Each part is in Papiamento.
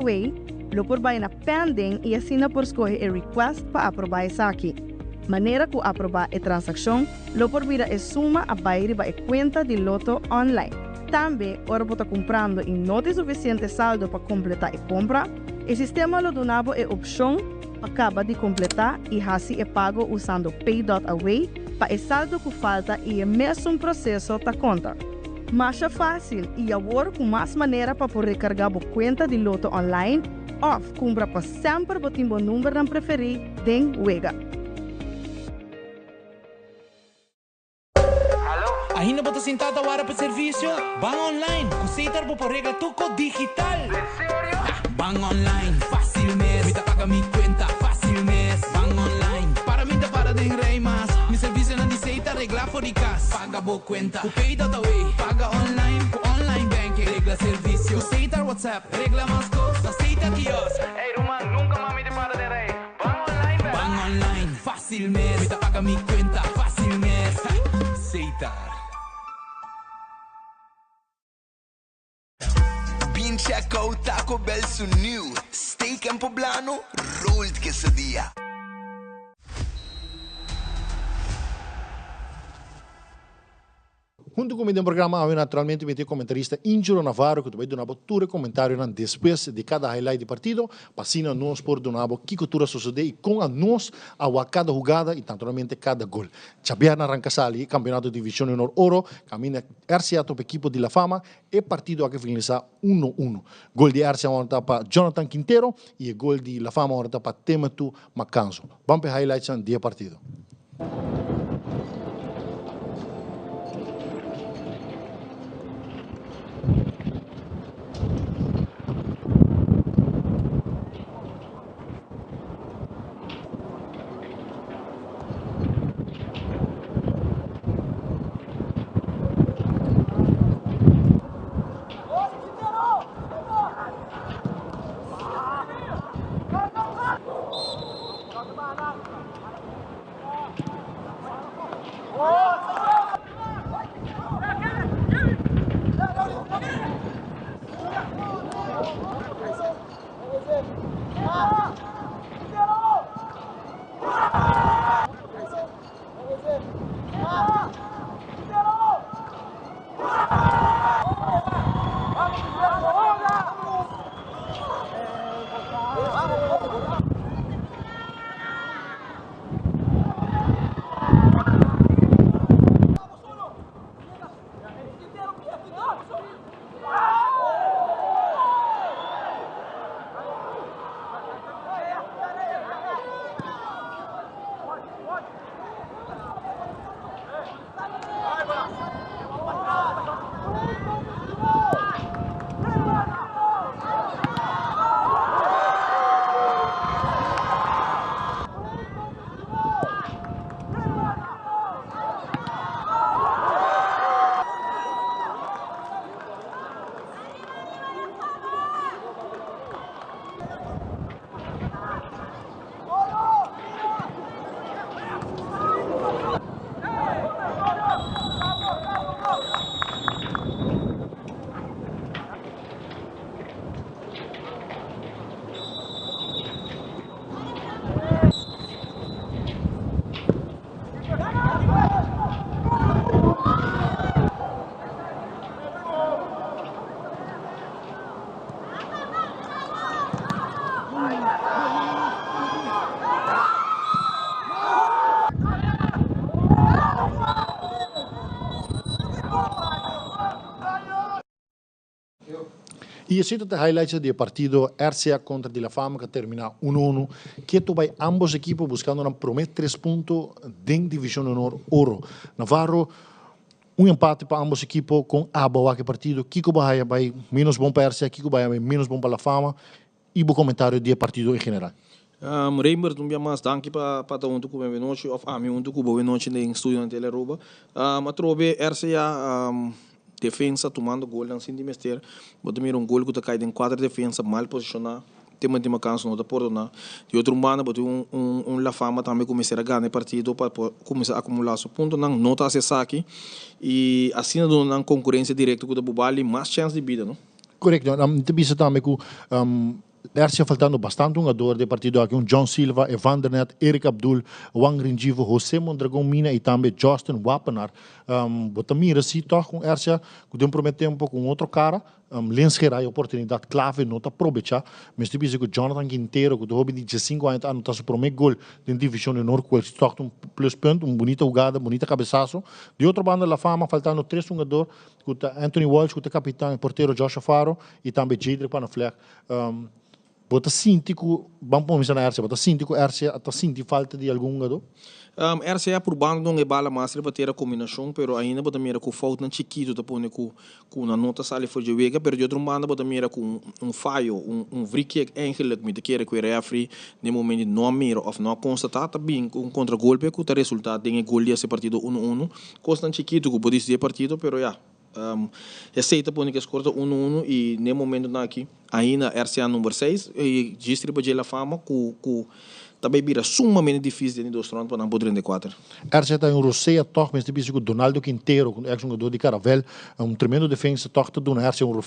Way, lo por bai na Pending i asina por skohe e request pa aprobá esaki. Manera ku aprobá e transakshon, lo por mira e suma a bai riba e kuenta di Lotto online. Tambe, ora bo ta kumprando i no tin sufisiente saldo pa kompletá e kompra, e sistema lo duna bo e opshon pa kaba di kompletá i hasi e pago usando Pay.Away pa e saldo ku falta i e mesun proseso ta konta. Masha fásil i awor ku mas manera pa por rekargá bo kuenta di Lotto online òf kumpra pa semper bo tin bo numbernan preferí den wega. Ainda bo ta sintá ta wara pa servisio? Ban online! Ku Setar bo por regla tur kos digital! Ban online, fásil mes! Mi ta paga mi kuenta, fásil mes! Ban online, para mi ta para den rei mas! Mi servisionan di Setar reglá for di kas! Paga bo kuenta ku Pay.away, paga online ku online banking, regla servisio ku Setar WhatsApp, regla mas kos na Setar kiosk. Ey ruman, nunka mas mi ta para den rei. Ban online bèk! Ban online, fásil mes! Mi ta paga mi kuenta, fásil mes! Setar. Bin check out Taco Bell su new Steak and Poblano Rolled Quesadilla. Huntu ku mi den programa awe naturalmente mi tin e komentarista Ingelo Navarro ku ta bai duna bo tur e komentarionan despues di kada highlight di partido pa asina nos por duna bo kiko tur a sosode i kon a nos a wak kada hugada i naturalmente kada gol. Djabièrnè a ranka sali e kampeonato Divishon di Honor Oro kaminda RCA topa ekipo di La Fama. E partido a ke finalisá uno uno. Gol di RCA ora ta pa Jonathan Quintero i e gol di La Fama ora ta pa Temetu Macanzo. Ban pa e highlightsnan di e partido. I esei ta e highlights di e partido RCA kontra di La Fama ku a terminá uno uno. Keto bai ambos ekipo buskando nan promé tres punto den Divishon di Honor Oro. Navarro, Un empate pa ambos ekipo kon abo a wak e partido. Kiko bo haya bai menos bon pa RCA, kiko bo haya bai menos bon pa La Fama i bo komentario di e partido en general. Reinbert, un bia mas danki pa pa ta huntu ku mi awenochi òf ami huntu ku bo awenochi den studio na Tele Aruba. Atrobe RCA defensa tumando golnan sin di mester. Bo ta mira un gol ku ta kai den kuater defensa mal posishoná. Te manti Macanso no ta pordoná. Di otro un banda bo tin un un un La Fama tambe ku mester a gana e partido pa por kuminsá akumulá su puntonan. No ta hasi esaki i asina duna nan konkurensia direkto ku ta Bubali mas chèns di bida, no? Korekto. Mi ta bisa tambe ku. RCA faltando bastante hungador den e partido aki, un John Silva, Evander Net, Eric Abdul, Juan Ringivo, Jose Mondragon Mina y tambe Justin Wapenaar. Bo ta mira si tog un RCA cu den prome tempo cu un otro cara, Lens Geray oportunidad clave no ta probecha. Mester bisa cu Jonathan Quintero cu ta hoben di diescinco aña ta anota su prome gol den Division de Honor cual si tog ta un pluspunt, un bunita hugada, bunita cabesazo. Di otro banda La Fama faltando tres hungador cu ta Anthony Walsh cu ta capitan, e portero Joshua Faro y tambe Jadrick Panafleck. Bo ta sinti ku, ban kuminsá na RCA, bo ta sinti ku RCA ta sinti falta di algun hungadó? RCA purbando un e bala mas riba tera kombinashon, pero ainda bo ta mira ku foutnan chikitu ta pone ku ku nan no ta sali for dje wega, pero di otro banda bo ta mira ku un un fayo, un un vriekick eigenlijk mi ta kere ku e refri den momento no a mira òf no a konstatá ta bin ku un kontragolpe ku ta resultá den e gol di ese partido uno uno. Kosnan chikitu ku por disidí e partido, pero ya. Esey ta pone ku e skor ta uno uno i n'e momentonan aki ainda RCA number seis i djis riba dje La Fama ku ku ta bay bira sumamente difícil den di dos rond pa nan por drenta e kuater. RCA ta un rosea tòg mester bisa ku Donaldo Quintero ku ex hungador di Caravel un tremendo defensa tòg ta duna RCA un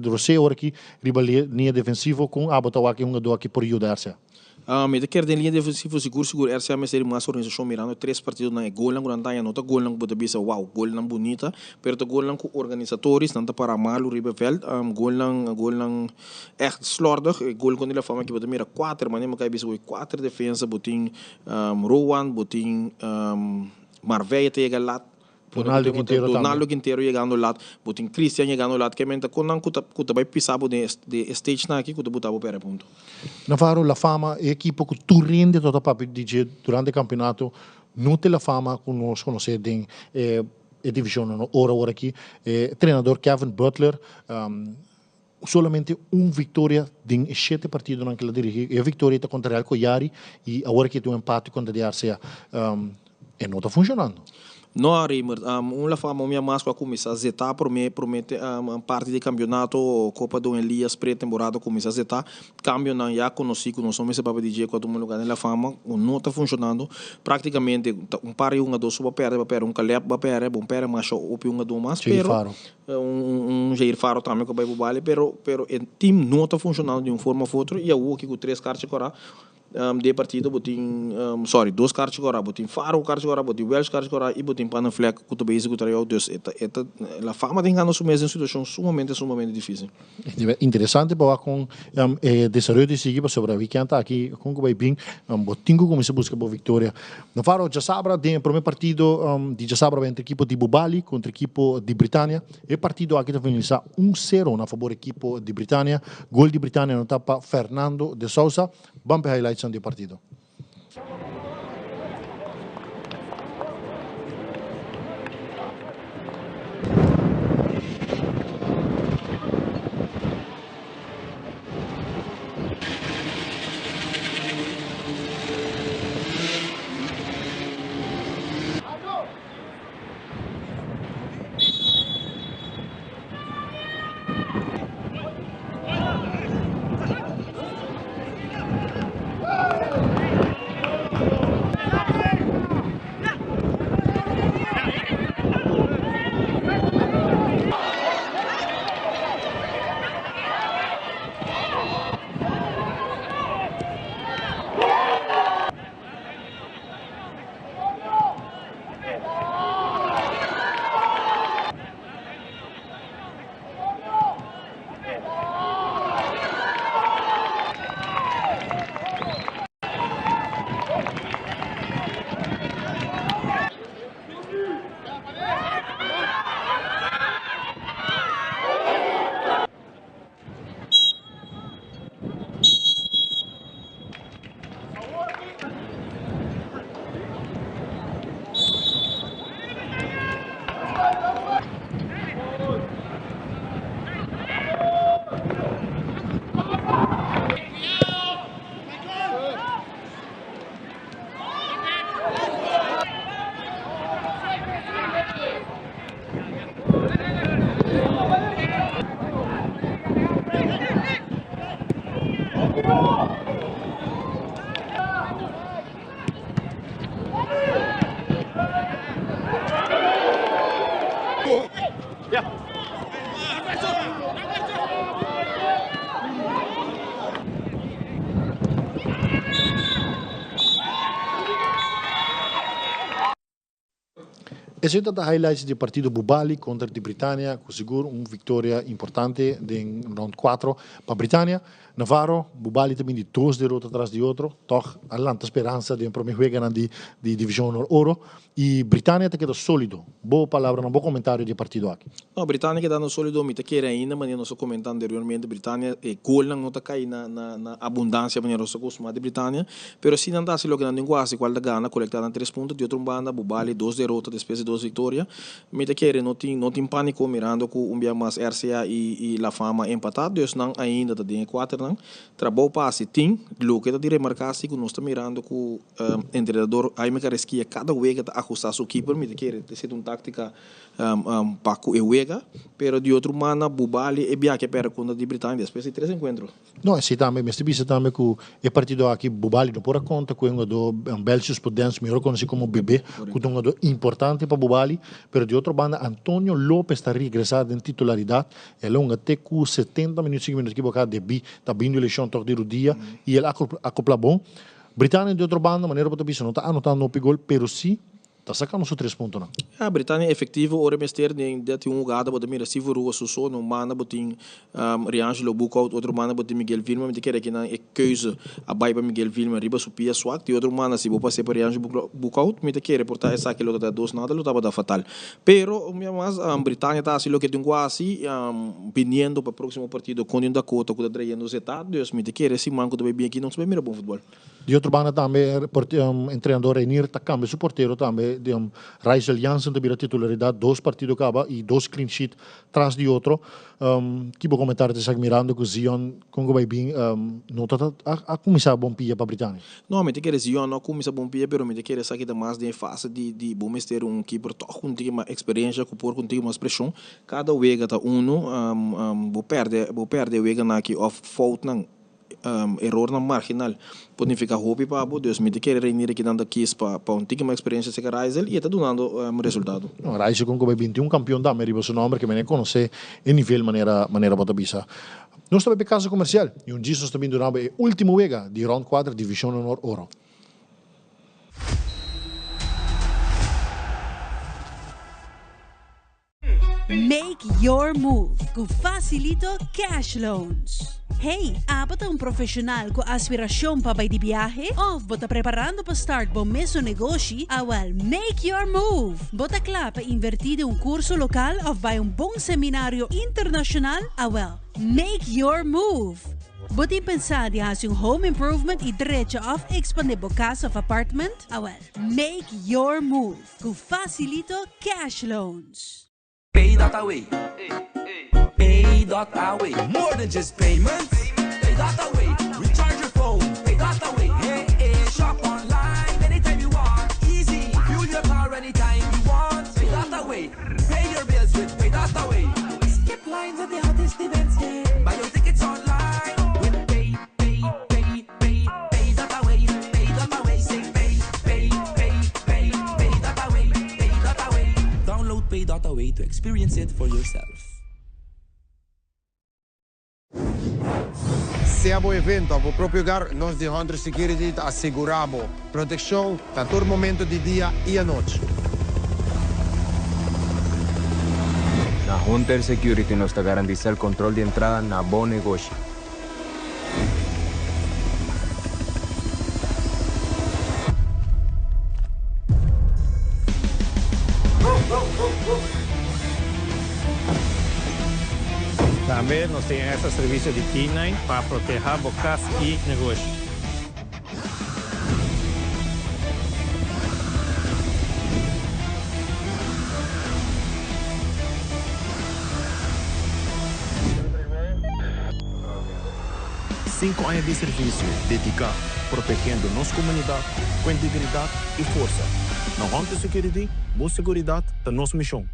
rosea ora aki riba linia defensivo kon abo ta wak e hungador aki por yuda RCA? Mi ta kere den liña defensivo sigur sigur RCA mester di mas organisashon mirando tres partidonan e golnan ku nan ta haña no ta golnan ku bo ta bisa wow golnan bunita pero ta golnan ku organisatoris nan ta para malu riba e vèlt golnan golnan ègt slòrdig e gol kontra La Fama aki bo ta mira kuater manera mi kai bisa bo kuater defensa bo tin Rowan bo tin Marveille ta yega lat. Donaldo Quintero tambe. Donaldo Quintero yegando lat, bo tin Christian yegando lat, ke men ta kon nan ku ta ku ta bai pisa bo den e stage nan aki ku ta buta bo pèrdè punto. Navarro, La Fama, e ekipo ku tur rende tabata papia di dje durante e kampeonato, no ta e La Fama ku nos konosé den e e divishonnan ora ora aki. E trenador Kevin Butler solamente un viktoria den e shete partidonan ku el a dirigí. E viktoria ta kontra Real Collari i awor aki tin un empate kontra di RCA. E no ta funshonando. No, Reimert. Un La Fama un bia mas ku a kuminsá zetá promé promé parti di kampionato Kopa Don Elias pretemporada kuminsá zetá. Kambionan ya konosí ku nos no mester papia di dje ku a tuma lugá den La Fama ku no ta funshonando. Praktikamente ta un par di hungadó so bo a pèrdè, bo a pèrdè un Caleb, bo a pèrdè, bo pèrdè masha hopi hungadó mas, pero. Un Jair Faro tambe ku a bai por bali pero pero e team no ta funshonando di un forma of otro i awor ki ku tres karchi kora di e partido bo tin sorry dos karchi kora bo tin Faro ku karchi kora bo tin Welsh karchi kora i bo tin Pannenvlek ku ta bezig ku trayou dus e ta e ta La Fama ta hingando su mes den un situashon sumamente sumamente difisil. Interesante pa wak kon e desaroyo ta sigui pasobra weekend aki kon ku bai bin bo tin ku kuminsá buska bo viktoria. Navarro djasabra den e prome partido di djasabra bai entre ekipo di Bubali kontra ekipo di Britania. E partido aki ta finalisá un sero na fabor ekipo di Britania. Gol di Britania anotá pa Fernando de Sousa. Ban pa e highlightsnan di e partido. Esei ta highlights di partido Bubali kontra di Britannia, ku sigur un viktoria importante den round 4 pa Britannia. Navarro, Bubali ta bin di dos derota tras di otro, toch a lanta speransa den prome weganan di Division Honor Oro. I Britannia ta keda solido. Bo palabranan, bo komentario di e partido aki. No, Britannia kedando solido, mi ta kere ainda manera nos a komenta anteriormente, Britannia e golnan no ta kai na abundansia manera nos ta kostumá di Britannia, pero si nan ta hasi loke nan tin ku hasi, kual ta gana, kolektá nan tres punto. Di otro banda, Bubali dos derota despues di dos viktoria. Mi ta kere no tin no tin pániko mirando ku un bia mas RCA i i La Fama a empatá, dus nan ainda ta den e kuaternan. Trabou pa hasi tin, loke ta di remarká si ku nos ta mirando ku entrenador Jaime Carrasquilla kada wega ta ahustá su kiper, mi ta kere ta esei ta un táktika pa ku e wega, pero di otro banda Bubali e biaha ke a pèrdè kontra di Britania despues di tres enkuentro. No, esei tambe, mester bisa tambe ku e partido aki Bubali no por a konta ku e hungadó Belcius Podence, mihor konosí komo Bebe, ku ta un hungadó importante pa Bubali, pero di otro banda Antonio Lopez ta regresá den titularidat, el a hunga te ku 70 minuut, si mi no ta ekiboká, debí ta bini un leshon tòg di rudia i el a akoplá bon. Britania di otro banda, manera bo ta bisa, no ta anotando hopi gol, pero si Ta sacando su tres puntonan. Ya, Britania efectivo ora e mester den dat tin un hugada bo ta mira Steve Rua su so, un banda bo tin Riangelo Boekhoudt, otro banda bo tin Miguel Vilma, mi ta kere kinan e keuze a bai pa Miguel Vilma riba su pia swak, di otro banda si bo pas'e pa Riangelo Boekhoudt mi ta kere por ta esaki lo ta ta dos nada lo tabata fatal. Pero un bia mas Britania ta hasi loke tin ku hasi biniendo pa e proximo partido con di un Dakota ku ta trayendo zeta, dus mi ta kere siman ku ta bai bin aki nos ta bai mira bon futbol. Di otro banda tambe entrenador Reinier ta cambia su portero tambe, Rysel Jansen ta bira titularidad dos partido caba y dos clean sheet tras di otro. Ki bo comentario ta esaki mirando cu Zion con cu bay bin no ta a cuminsa bon pia pa Britania? No, mi ta kere Zion no a cuminsa bon pia pero mi ta kere esaki ta mas den e fase di bo mester un keeper toch cu un tiki mas experiencia cu por cu un tiki mas presion. Cada wega ta uno, bo perde bo perde e weganan aki of foutnan Erornan marginal por nifica hopi pa bo, dus mi ta kere Reinier aki nan ta kies pa un tiki mas experiencia cerca Rysel y e ta dunando resultado. No, Rysel con cu bay 21 campeon tambe riba su nomber ke mene conoce e nivel manera manera bo ta bisa. Nos ta bay pa e casa comercial y un djis nos ta bin duna bo e ultimo wega di round cuater Division Honor Oro. Make your move ku Facilito Cash Loans. Hey, abo ta un profesional ku aspirashon pa bai di biahe? Of bo ta preparando pa start bo mesun negoshi? Awel, make your move! Bo ta kla pa invertí den un kurso lokal of bai un bon seminario internashonal? Awel, make your move! Bo tin pensá di hasi un home improvement i drecha of ekspandé bo kas of apartment? Awel, make your move! Ku Facilito Cash Loans. Pay dot away. Pay dot away. More than just payments. Pay dot away. Recharge your phone. Pay dot away. Hey, hey. Shop online anytime you want. Easy. Fuel your car anytime you want. Pay dot away. Pay your bills with Pay dot away. Skip lines at the hottest events. Yeah. Buy your tickets online with Pay, Pay, Pay, Pay, Pay dot away. Pay dot away. Say Pay, Pay, Pay, Pay, Pay dot away. Pay dot away. Download Pay dot away to experience it for yourself. Sea bo evento of bo propio hogar, nos di Hunter Security ta asegura bo proteccion na tur momento di dia y anochi. Na Hunter Security nos ta garantisa el control di entrada na bo negoshi. Tambe nos tin extra servicio di K-nine pa proteha bo cas y negoshi. Sinku aña di servisio dediká protegiendo nos komunidat ku integridat i forsa. Na Hunter Security, bo seguridat ta nos mishon.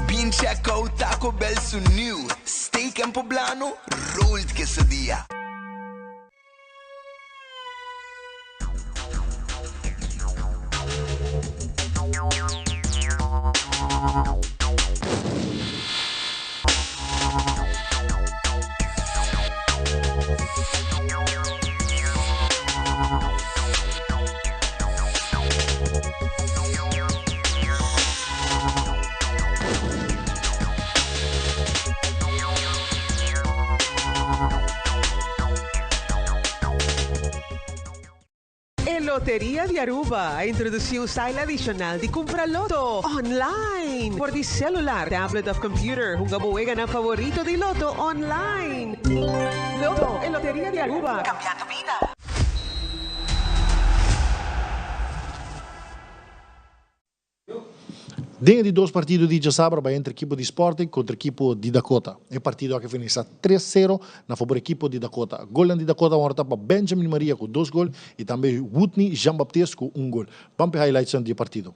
Bin check out Taco Bell su new Steak and Poblano Rolled Quesadilla. Loteria di Aruba a introduci un style adicional di cumpra Lotto online! For di celular, tablet of computer, hunga bo weganan favorito di Lotto online! Lotto, e loteria di Aruba, cambiando bida! Den e di dos partido di djasabra bai entre ekipo di Sporting kontra ekipo di Dakota. E partido aki finalisá tres sero na fabor ekipo di Dakota. Golnan di Dakota a wòrdu pa Benjamin Maria ku dos gol i tambe Woodney Jean Baptiste ku un gol. Ban p'e highlightsnan di e partido.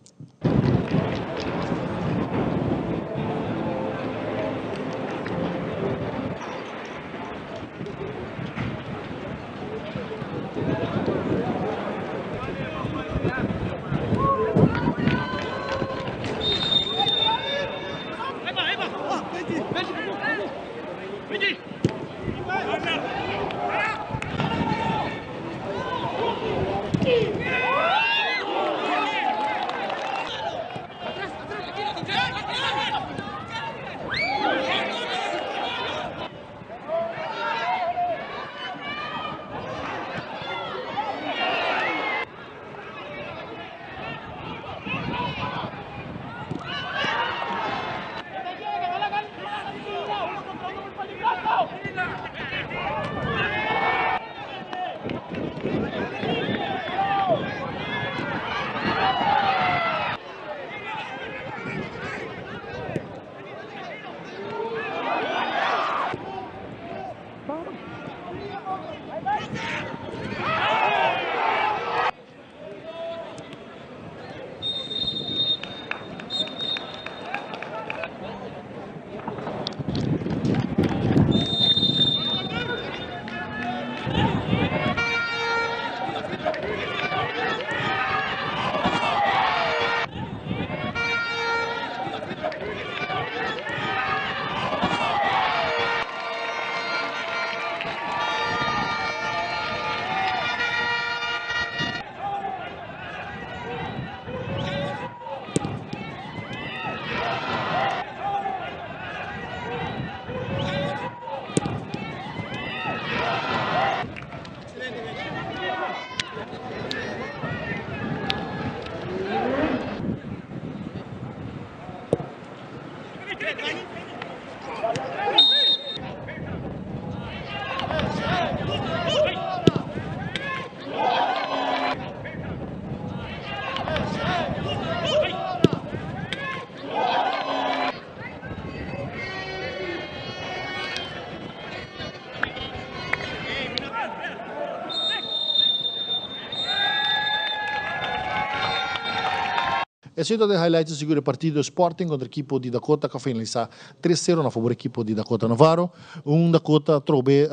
Esei ta de highlights sigur e partido Sporting contra ekipo di Dakota cu a finalisa tres sero na fabor ekipo di Dakota Navarro. Un Dakota trobe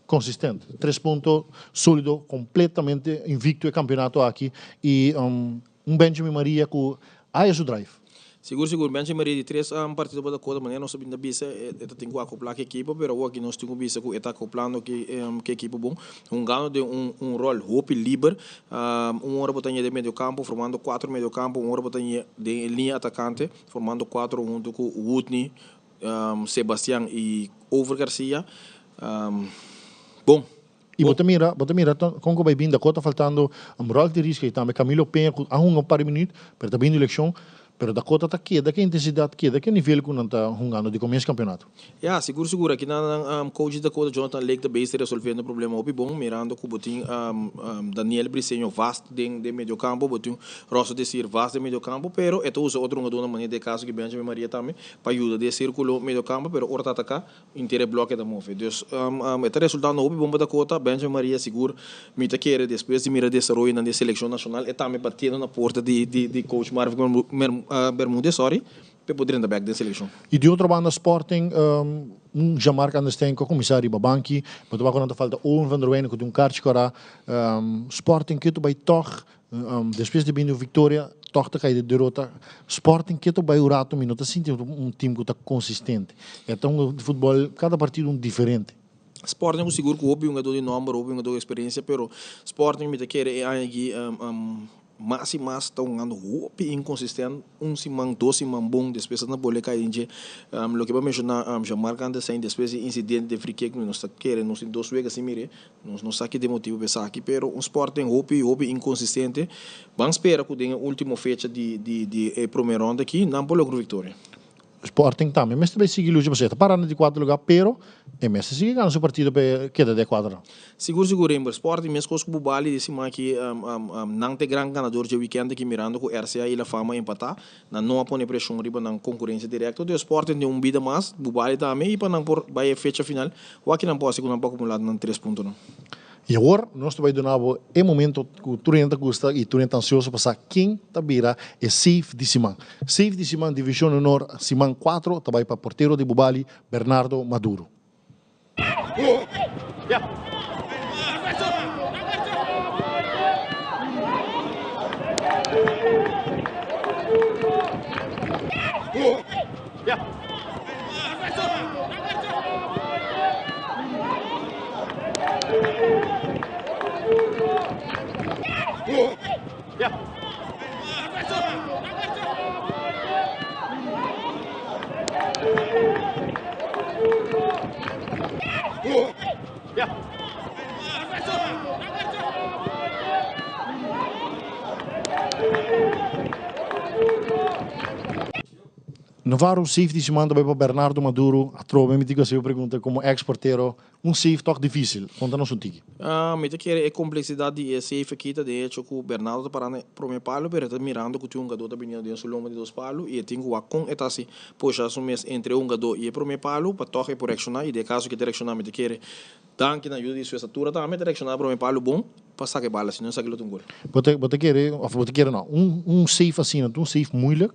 consistent, tres punto solido, completamente invicto e campeonato aki y un Benjamin Maria cu haya su drive. Sigur sigur, Benjamin Maria di tres partido pa Dakota, manera nos a bin ta bisa e ta tin ku akopla ku ekipo, pero awor aki nos tin ku bisa ku e ta akoplando ku e ekipo bon, hungando den un un ròl hopi liber, un ora bo ta ña den mediokampo formando kuatro mediokampo, un ora bo ta ña den e liña atakante formando kuatro huntu ku Woodney, Sebastian i Over Garcia, bon. I bo ta mira, bo ta mira kon ku bai bin Dakota faltando Rolf de Riske i tambe Camilo Peña ku a hunga un par di minuut pero ta bini lekshon. Pero Dakota ta keda ku e intensidat, keda ku e nivel ku nan ta hungando di komienso kampionato. Ya, sigur sigur. Aki nan nan coach di Dakota Jonathan Lake ta bezig resolviendo problema hopi bon mirando ku bo tin Daniel Briceño vast den den mediokampo, bo tin Rosso Desir vast den mediokampo pero e ta usa otro hungadónan manera den e kaso ki Benjamin Maria tambe pa yuda den e sirkulo mediokampo pero ora ta ataka Inter e bloke ta move. Dus e ta resultando hopi bon pa Dakota. Benjamin Maria sigur mi ta kere despues di mira desaroyonan di e selekshon nashonal e tambe batiendo na porta di di coach Marvin Bermudez sorry p'e por drenta bek den selekshon. I di otro banda Sporting un Jean-Marc Anderstein ku a kuminsá riba banki, bo ta wak ku nan ta falta Owen van der Wijnen ku tin un karchi kòrá. Sporting ke ta bai tòg Despues di bini un victoria, toch ta cay den derota. Sporting keto bay un rato mi no ta sinti un team cu ta consistente. E ta hunga futbol cada partido un diferente. Sporting cu sigur cu hopi hungador di nomber, hopi hungador cu experiencia, pero Sporting mi ta kere e aña aki. Mas y mas ta hungando hopi inconsistent, un siman, dos siman bon, despues ta bolbe cay den dje. Loke bo a menciona Jean-Marc antes ain despues di incidente den free kick nos ta kere nos tin dos wega sin mire, nos no sa ki ta e motibo pa esaki, pero un Sporting hopi hopi inconsistente. Ban spera cu den e ultimo fecha di di di e prome ronda aki nan por logra un victoria. Sporting tambe mester bay sigui lucha pasobra e ta para na di cuatro lugar pero e mester sigui gana su partido pa e keda den e cuadro. Sigur sigur Rembert, Sporting mescos cu Bubali di siman aki nan ta e gran ganador dje weekend aki mirando cu RCA y La Fama empata, nan no a pone presion riba nan concurencia directo, dus Sporting tin un bida mas, Bubali tambe y pa nan por bay e fecha final, wak nan por haci cu nan por acumula nan tres puntonan. I awor nos ta bai duna bo e momento ku tur hende ta gusta i tur hende ta ansioso pa sa ken ta bira e safe di siman. Safe di siman Divishon Honor siman kuatro ta bai pa portero di Bubali, Bernardo Maduro. Navarro, Safe di siman ta bai pa Bernardo Maduro. Atrobe mi tin ku hasi e pregunta komo ex portero, un safe tòg difísil? Konta nos un tiki. Mi ta kere e kompleksidat di e safe aki ta den echo ku Bernardo ta pará na e promé palo pero e ta mirando ku tin un hungadó ta biniendo den su lomba di dos palo i e tin ku wak kon e ta hasi posha su mes entre e hungadó i e promé palo pa tòg e por reakshoná i den e kaso ku e ta reakshoná mi ta kere danki na ayuda di su estatura tambe e ta reakshoná promé palo bon pa saka e bala si no esaki lo ta un gol. Bo ta bo ta kere òf bo ta kere no un safe asina ta un safe moeilijk?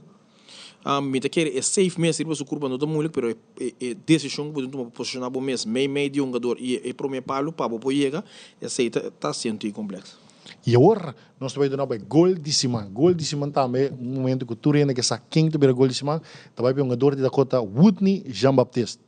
Mi ta kere e safe mes riba su kurpa no ta moeilijk pero e desishon ku bo tin tuma pa posishoná bo mes mei mei di hungador i e promé palu pa bo por yega esei ta ta siento i kompleks. I awor nos ta bai duna bo e gol di siman. Gol di siman tambe un momento ku tur hende ke sa ken ta bira gol di siman ta bai pa e hungador di Dakota Woodney Jean Baptiste.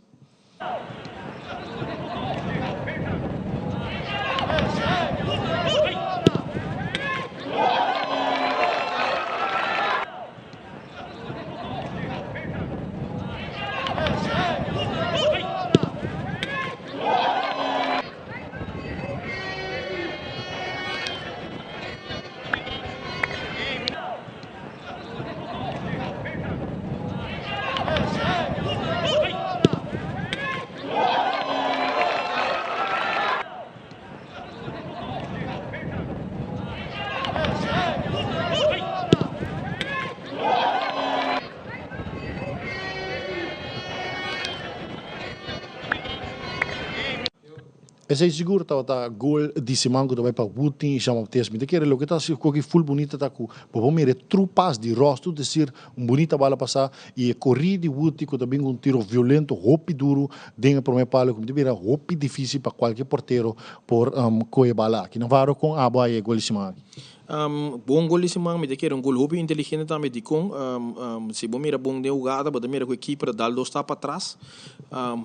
Esei sigur tabata gol di siman ku ta bai pa Wooting i Jean Baptiste. Mi ta kere loke ta hasi koki ful bunita ta ku bo por mira e tru pas di Ross, tur desir un bunita bala pasá i e korí di Wooting ku ta bin ku un tiro violento hopi duru den e promé palo ku mi ta bira hopi difísil pa kualke portero por kohe e bala aki. Navarro kon abo a haña e gol di siman aki? Bon gol di siman, mi ta kere un gol hopi inteligente tambe dikon si bo mira bon den hugada bo ta mira ku e keeper a dal dos stap patras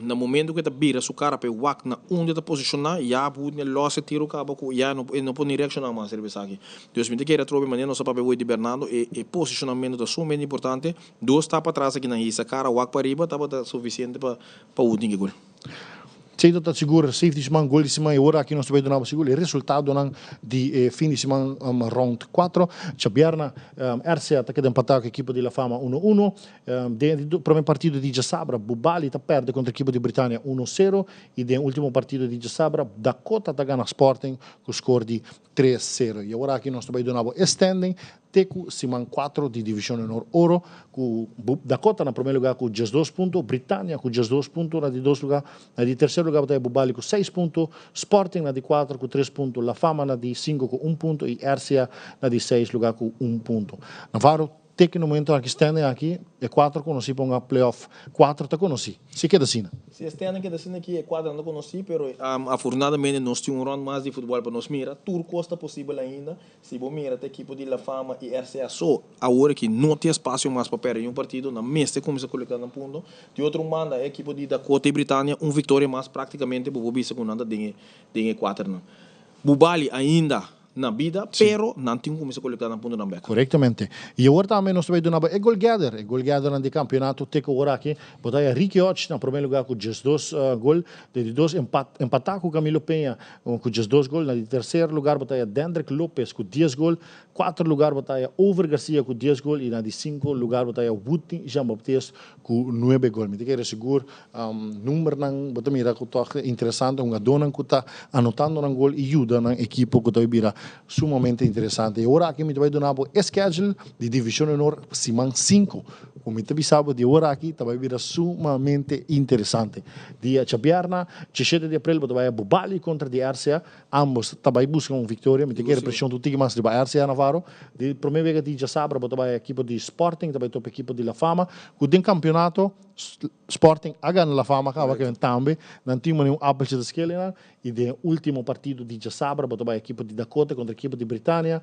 na momento ku e ta bira su kara pa e wak na unda e ta posishoná ya bo los e tiro kaba ku ya e no por ni reakshoná mas riba esaki. Dus mi ta kere atrobe manera nos a papia woi di Bernardo e e posishonamento ta sumamente importante dos stap patras aki nan hisa kara wak pariba tabata sufisiente pa pa Woodney ke gol. Seido ta sigur safe di siman, gol di siman y ora aki nos ta bay duna bo sigur e resultadonan di e fin di siman round cuatro. Djabièrna RCA ta keda empatá ku ekipo di La Fama uno uno. Den e prome partido di djasabra Bubali ta pèrdè kontra ekipo di Britania uno sero y den e ultimo partido di djasabra Dakota ta gana Sporting ku skor di tres sero. Y awor aki nos ta bay duna bo e standing te cu siman cuatro di Division Honor Oro, cu Dakota na prome lugar cu 12 punto, Britannia cu 12 punto na di dos lugar, na di tercer lugar bo ta Bubali cu 6 punto, Sporting na di cuatro cu 3 punto, La Fama na di cinco cu un punto y RCA na di seis lugar cu un punto. Navarro te cu e momento aki standing aki e cuatro conoci pa hunga playoff cuatro ta conoci. Si keda asina. Si e standing keda asina aki e cuatro no ta conoci pero afortunadamente nos tin un round mas di futbol pa nos mira tur cos ta posibel ainda. Si bo mira ta ekipo di La Fama i RCA so, awor aki no tin espasio mas pa pèrdè un partido, nan mester kuminsá kolektá nan punto. Di otro un banda, e ekipo di Dakota i Britania un viktoria mas praktikamente bo por bisa ku nan ta den e den e kuaternan. Bubali ainda. Na bida, pero nan tin ku kuminsá kolektá nan puntonan bèk. Korektamente. I awor tambe nos ta bai duna bo e golgetter, e golgetternan di kampionato te ku awor aki. Bo ta haya Ricky Hodge na promé lugá ku 12 gol. Den di dos empatá ku Camilo Peña ku 12 gol. Na di terser lugar bo ta haya Dendrick Lopez ku 10 gol. Kuater lugar bo ta haya Over Garcia ku 10 gol i na di sinku lugar bo ta haya Woodney Jean Baptiste ku nuebe gol. Mi ta kere sigur Numbernan bo ta mira ku tòg interesante, hungadónan ku ta anotando nan gol i yuda nan ekipo ku ta bai bira sumamente interesante. E ora aki mi ta bai duna bo e schedule di Divishon Honor siman sinku, ku mi ta bisa bo di e ora aki ta bai bira sumamente interesante. Dia djabièrnè, 17 di aprel bo ta bai a Bubali kontra di RCA. Ambos ta bai buska un viktoria. Mi ta kere preshon tur tiki mas riba RCA Navarro. Di promé wega di djasabra bo ta bai a ekipo di Sporting ta bai topa ekipo di La Fama ku den kampionato Sporting a gana La Fama caba ke tambe nan tin mane un appeltje ta skele nan y den e ultimo partido di djasabra bo ta bay ekipo di Dakota contra ekipo di Britania.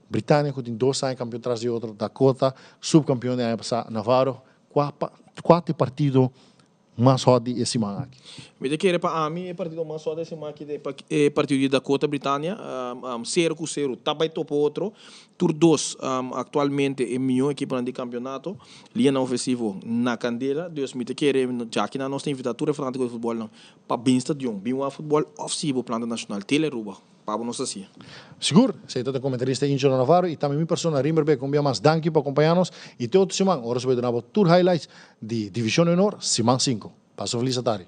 Britania cu tin dos aña campeon tras di otro, Dakota subcampeon di aña pasa. Navarro cua cua ta e partido mas hot di e siman aki? Mi ta kere pa ami e partido mas hot di e siman aki ta e partido di Dakota Britania. Cero cu cero ta bay topa otro. Tur dos actualmente e miho ekiponan di campeonato. Lianan ofensivo na kandela, dus mi ta kere djaki nan nos ta invitá tur e fanátiko di futbòlnan pa bin stadion, bin wak futbòl òf sigui bo planta nashonal Tele Aruba pa bo nos ta hasi. Sigur, esei ta ta komentarista Angelo Navarro i tambe mi persona Rimber Beck. Un bia mas danki pa kompañá nos i te otro siman ora nos bai duna bo tur highlights di Divishon Honor siman 5. Pasa un felis atardi.